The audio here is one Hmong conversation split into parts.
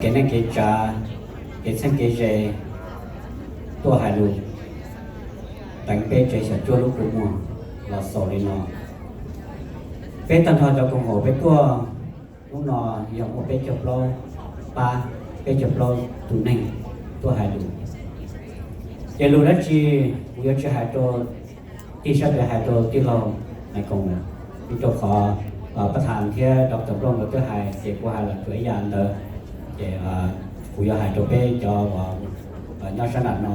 kev neej kev tsav, kev txheeb kev ze tuaj hais lus teev peb tsev xyom cuab lub kua muag los xaus li no. Peb tag nrho cov koom haum peb tuaj hnub no yog muaj peb caug plaub pab, peb caug plaub tus neeg tuaj hais lus. Ces lus dab tsi kuv yuav tsis hais rau, tig sab pem hais rau tij laug Nais Koom, vim rau qhov Pab Tham thiab Doctor Nplooj nkawd twb hais ces kuv hais los tsuas ib yam ntawd. Ces kuv yuav hais rau peb cov uas nyob sab nram no,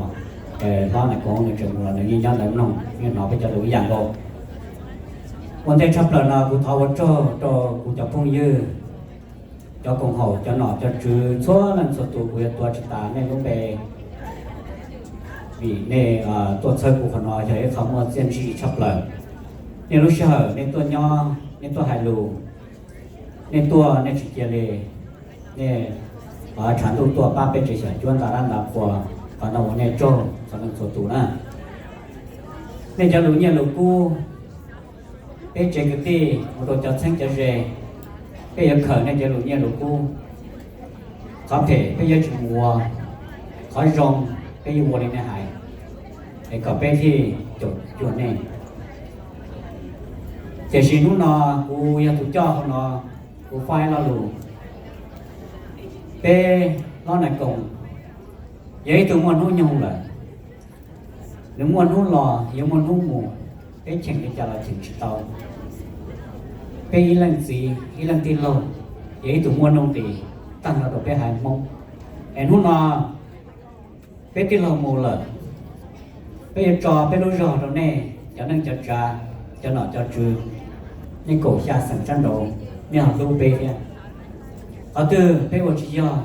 hlob Nais Koom nws tseem mus los nws yeej nyob ntawd mloog, yeej hnov peb cov lus ib yam nkaus. Ua ntej tshaj plaws no kuv thov ua tsaug rau kuv cov phooj ywg, cov koom haum, cov nom cov tswv txhua leej txhua tus, kuv yuav tuav tsis tas nej lub npe vim nej tuaj txhawb kuv qhov no yog ib qho muaj txiaj ntsig tshaj plaws. Nej lub sij hawm nej tuaj nyob, nej tuaj hais lus, nej tuaj nej tsis cia li, nej tshav ntuj tuaj pab peb tsev xyom cuab nta dab nta qhua, qhov no ua nej tsaug txhua leej txhua tus na. Nej cov lus nyiaj lus kub, peb tsev kwv tij mus rau cov txheeb cov ze, peb yuav khaws nej cov lus nyiaj lus kub. Qhov phem peb yuav tsis mus ua, qhov zoo peb yuav ua li nej hais, es kom peb thiaj caum cuag nej. Tiam sis hnub no kuv yog tus coj hauv no, kuv faj ib lo lus. Peb hlob Nais Koom yog ib tug muaj hnub nyoog lawm, nws muaj hnub los yuav muaj hnub mus, peb cheem li cas los cheem tsis tau. Peb ib leej txiv ib leej tij laug yog ib tug muaj nuj nqis tag nrho rau peb haiv Hmoob. Es hnub no peb tij laug mus lawm, peb yuav tso peb lub zog rau nej cov neej cov tsav, cov nom cov tswv, nej kaum xya xeem sab nraud, nej ho hlub peb thiab. Qhov twg peb ua tsis yog,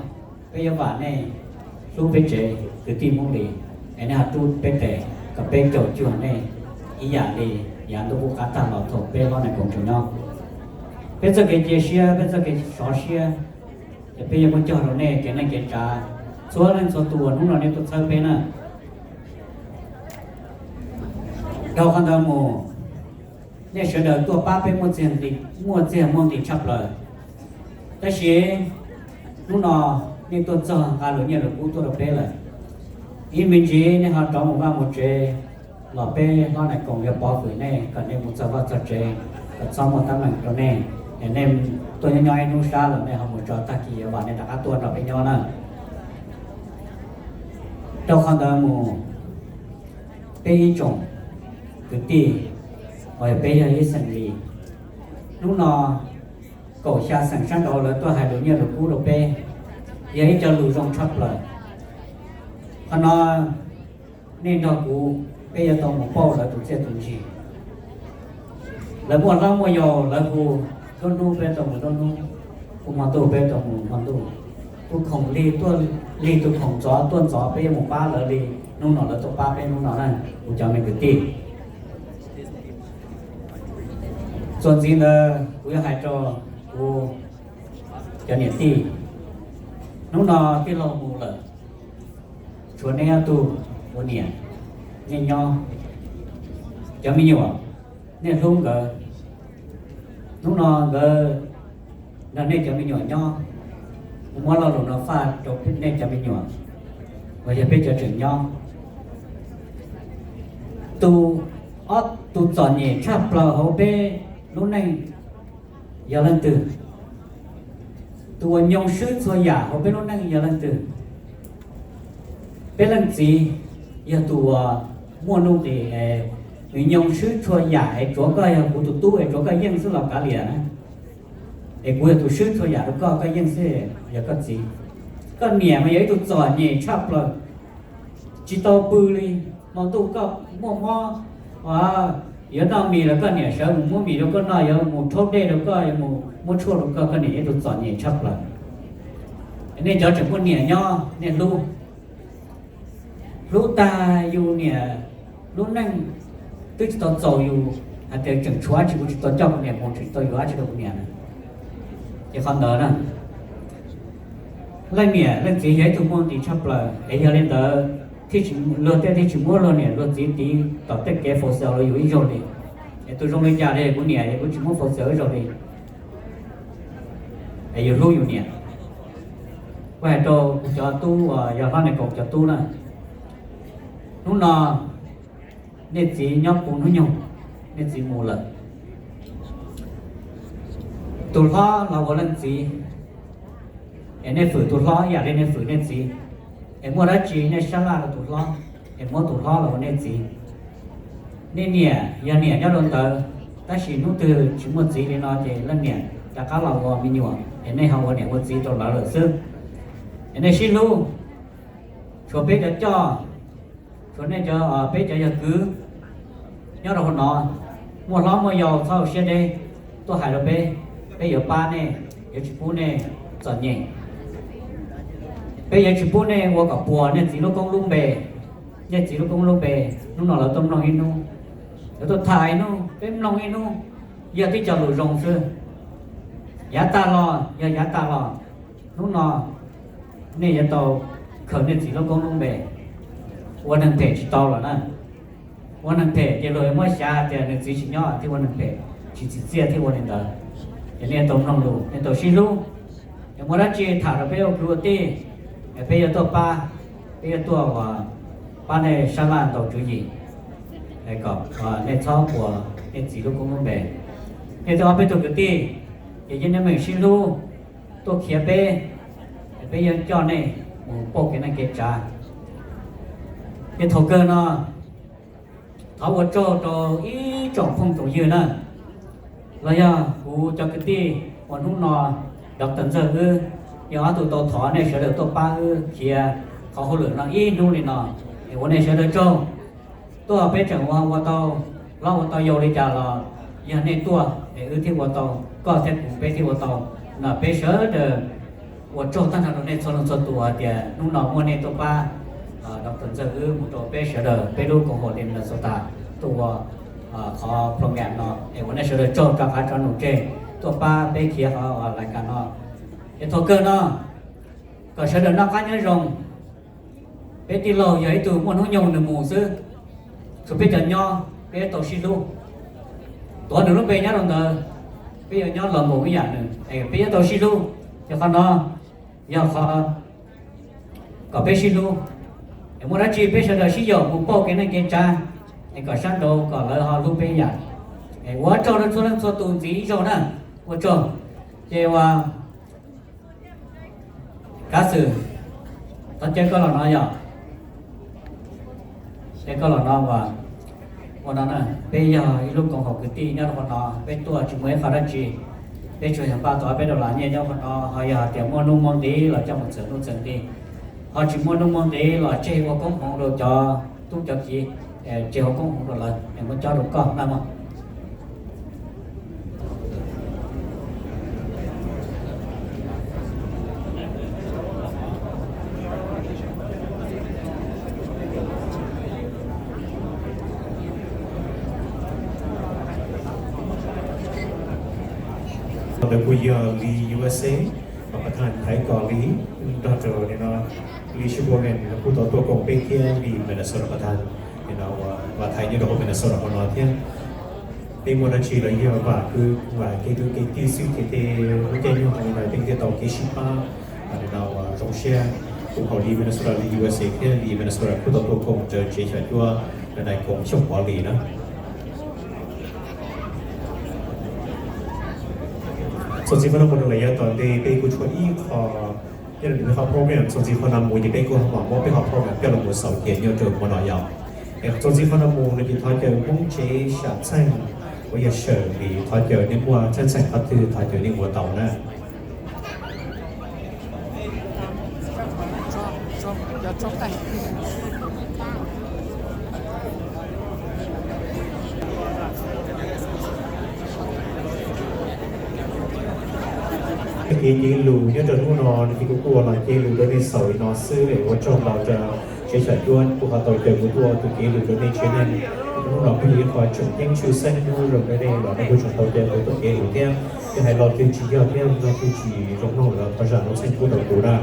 peb yuav vam nej hlub peb tsev kwv tij Hmoob li, es nej ho rub peb tes kom peb caum cuag nej ib yam li yav ntuj qub qab tag los thaum peb hlob Nais Koom tseem nyob. Peb txoj kev cia siab, peb txoj kev sov siab, ces peb yuav muab cog rau nej kev neej kev tsav txhua leej txhua tus uas hnub no nej tuaj txhawb peb na. Dhau qhov ntawd mus, nej sawv daws tuaj pab peb muaj txiag, muaj txiag muaj nqis tshaj plaws. Tab sis hnub no nej tuaj txog nqa lus nyiaj lus kub tuaj rau peb lawm, ib me ntsis nej ho rov mus vaj mus tsev los peb hlob Nais Koom yuav pov hwm nej kom nej mus txog vaj txog tsev, kom txhob muaj teeb meem rau nej. Es nej tuaj nyob nyob ib hnub sab los nej ho mus tso, tag kis yuav vam nej rov qab tuaj nrog peb nyob na. Rau qhov ntawd mus, peb ib tsoom kwv tij uas yog peb yog ib xeem li, hnub no kaum xya xeem sab nraud lawv tuaj hais lus nyiaj lus kub rau peb, yog ib co lus zoo tshaj plaws. Qhov no nej nrog kuv, peb yuav tau mus pauj lawv tus txiaj tus ntsig. Lawv muaj hlob muaj yau, lawv hu nruab hnub peb tau mus nruab hnub, hu hmo ntuj peb tau mus hmo ntuj, hu khoom lig tuaj lig, hu khoom ntxov tuaj ntxov, peb yuav mus pab lawv li hnub no lawv tuaj pab peb hnub no na, kuv cov me kwv tij. Txuas ntxiv ntawd kuv yuav hais rau kuv cov niam tij, hnub no tij laug mus lawm, tshuav nej ob tug ua niam, nej nyob, cov me nyuam, nej hlub nkawd. Hnub no nkawd nrog nej cov me nyuam nyob, kuv muab lo lus no faj rau nej cov me nyuam uas yog peb cov tseem nyob. Tus, ob tus txom nyem tshaj plaws hauv peb lub neej yog leej twg? Tus uas nyoo swb txhua yam hauv peb lub neej yog leej twg? Peb leej txiv yog tus uas muaj nuj nqis es nws nyoo swb txhua yam es tsuav koj yog kuv tus tub es tsuav koj yeej xwb los kav liam na. Es kuv yog tus swb txhua yam rau koj, koj yeej xwb yog koj txiv. Koj niam mas yog ib tug txom nyem tshaj plaws, tsis tau pw li, hmo ntuj koj muaj mob, yuav noj mis los koj niam sawv mus muab mis rau koj noj, yuav mus rhaub dej rau koj, yuav mus muab tshuaj rau koj, koj niam yog ib tug txom nyem tshaj plaws. Nej cov tseem muaj niam nyob nej hlub, hlub tag yus niam, lub neej twb tsis tau txaus yus hais tias tseem tshuav dab tsi kuv tsis tau coj kuv niam mus, tsis tau yuav dab tsi rau kuv niam na. Ces qhov ntawd na, leej niam leej txiv yog ib tug muaj nqis tshaj plaws es yog li ntawd thiaj tsis, luag tej thiaj tsis muab luag niam luag txiv tiv tom tej kev faus xaus rau yus ib zaug li. Es tus zoo li cas li kuv niam es kuv tsis muab faus xaus ib zaug li. Es yus hlub yus niam. Kuv hais rau kuv cov tub uas yog hlob Nais Koom cov tub na, hnub no nej txiv nyob puv hnub nyoog, nej txiv mus lawm. Tus hlob los ua leej txiv, es nej fwm tus hlob ib yam li nej fwm nej txiv, es muaj dab tsi nej sab laj rau tus hlob, es muab tus hlob los ua nej txiv. Nej niam yog niam nyob rau ntawd, tab sis hnub twg tsis muaj txiv li no ces leej niam rov qab los ua me nyuam, es nej ho ua niam ua txiv rau lawv lawm xwb. Es nej sib hlub, tshuav peb cov coj, tshuav nej cov, peb cov yog kwv nyob rau hauv no, muaj hlob muaj yau txhob hauv siab deb, tuaj hais rau peb, peb yuav pab nej, yuav tsis pub nej txom nyem. Peb yuav tsis pub nej ua kom puas nej txiv lub koob lub npe. Nej txiv lub koob lub npe, hnub no lawv tuaj mloog ib hnub, lawv tuaj tham ib hnub, peb mloog ib hnub, yog tib co lus zoo xwb. Yav tag los yog yav tag los, hnub no nej yuav tau khaws nej txiv lub koob lub npe. Ua neeg phem tsis tau los na. Ua neeg phem ces luag yuav muab xyav tias nws txiv tsis nyob thiaj ua neeg phem, tsis tsim txiaj thiaj ua li ntawd. Ces nej tau mloog lus, nej tau sib hlub. Es muaj dab tsi tham rau peb ua kwv ua tij, es peb yuav tuaj pab, peb yuav tuaj pab nej sab laj ntaus tswv yim, kom nej txhob puas nej txiv lub koob lub npe. Nej tej ob peb tug kwv tij, ces yeej nej meem sib hlub tuaj khiav peb, es peb yuav coj nej mus pauj kev neej kev tsav. Ces thaum kawg no thov ua tsaug rau ib tsoom phooj tsoom ywg na, los yog kuv cov kwv tij uas hnub no Doctor Ntxawg wb yog ob tug tau thov nej sawv daws tuaj pab wb khiav qhov hauj lwm no ib hnub li no, es ua nej sawv daws tsaug. Tuaj peb tseem ua, ua tau hlob ua tau yau li cas los yog nej tuaj es wb thiaj ua tau, koj thiab kuv peb thiaj ua tau. No peb sawv daws ua tsaug tag nrho rau nej txhua leej txhua tus hais tias hnub no muaj nej tuaj pab Doctor Ntxawg wb mus rau peb sawv daws peb lub koom haum li Minnesota tuaj ua qhov program no, es ua nej sawv daws tsaug rov qab tso num tseg tuaj pab peb khiav qhov lais kas no. Es thaum kawg no kom sawv daws noj qab nyob zoo. Peb tij laug yog ib tug muaj hnub nyoog nws mus xwb, tshuav peb cov nyob peb yuav tau sib hlub. Tuav nws lub npe nyob rau ntawd, peb yuav nyob los nkaus ib yam nws, peb yuav tau sib hlub. Ces qhov no yog qhov kom peb sib hlub, es muaj dab tsi peb sawv daws sib yaum mus pauj kev neej kev tsav, es kom sab nraud kom lawv ho hlub peb ib yam. Es ua tsaug rau txhua leej txhua tus ntxiv ib zaug na, ua tsaug. Ces ua Kav xwm, thov caw koj los no yom. Caw koj los no uas, ua no na, peb yog ib lub koom haum kwv tij nyob rau qhov no, peb tuaj tsis muaj ib qho dab tsi, peb tsuas yog npaj tau peb dollar nyiaj nyob qhov no, ho yog hais tias muaj nuj muaj nqi los coj mus txhawm nuj txhawm nqi, ho tsis muaj nuj muaj nqi los tseg ua koob hmoov rau cov tub cov kiv, tseg ua koob hmoov rau lawv es muab cob rau koj na mog. Ntawd kuj yog li U S A, mas pas thas Thaiv Kos Lis, nrog rau li no, li Sibos Len kuj tau tuaj koom peb thiab li Minnesota pas thas, li no, uas Thaiv nyob rau hauv Minnesota hauv no thiab. Peb muaj dab tsi los yog vam kwv vam kev kwv kev tij xwb ces tej lub caij nyoog li no peb thiaj tau kev sib pab, li no uas zoo siab. Kuv hauv li Minnesota li U S A thiab li Minnesota kuj tau tuaj koom raws tsev xyom cuab, li no koom xyooj pov li na. Txuas ntxiv qhov no mus rau lawm yav tom ntej peb kuj tshuav ib qho, yog li qhov program txuas ntxiv qhov no mus ces peb kuj mam muab peb qhov program coj los mus xaus cia nyob rau hmo no yom. Es txuas ntxiv qhov no mus no ces thov caw Hmoob tsev sam txheej uas yog Sawm Lis, thov caw nej muaj txheej txheem qhov twg thov caw nej ua tau na. Kev cev lus nyob rau hnub no nws ces kuj kuj los cev lus rau nej xaus li no xwb es ua tsaug ntau rau tsev xyom cuab kuj ho tau caw kuv tuaj ua tus cev lus rau nej tsev neeg. Hnub no kuj yog ib qho tseem ceeb tshwj xeeb hnub zoo rau nej los nej kuj tseem tau caw kuv tuaj cev lus thiab. Yog hais lo twg tsis yog thiab lo twg tsis zoo mloog los thov zam lub txim pub rau kuv na.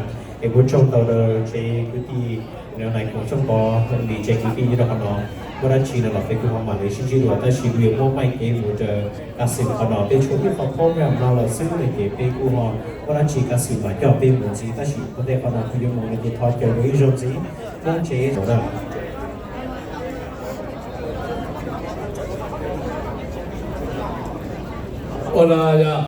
Es ua tsaug ntau rau tsev kwv tij, nais khoom xyooj pov li tsev kwv tij nyob rau qhov no. Muaj dab tsi no los peb kuj ho mam li sib ntsib dua, tab sis kuv yuav muab maij kev mus rau kav xwm qhov no, peb tshuav ib qho program no lawm xwb no ces peb kuj ho muaj dab tsi kav xwm mam coj peb mus ntxiv, tab sis ua ntej qhov no kuv yuav mus no ces thov caw dua ib zaug ntxiv, poob tsev. Ua no yog